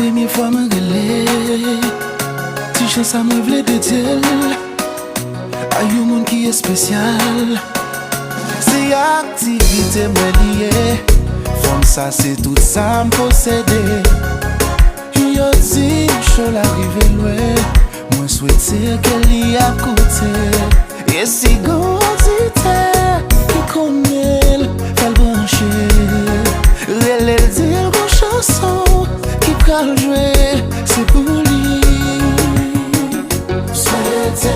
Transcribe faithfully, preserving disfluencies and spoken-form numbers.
Premye fwa mwen rele, ti chan sa mwen vle dedye l a yon moun ki espesyal. Se aktivite mwen li ye. Fanm sa se tout sa m posede. Yo di cho la rive lwen. Mwen swete ke li ap koute. E si gon oditè ki konnen l, fè l branche. Rele l, di l gon chanson ki pral jwe, se pou li. Swete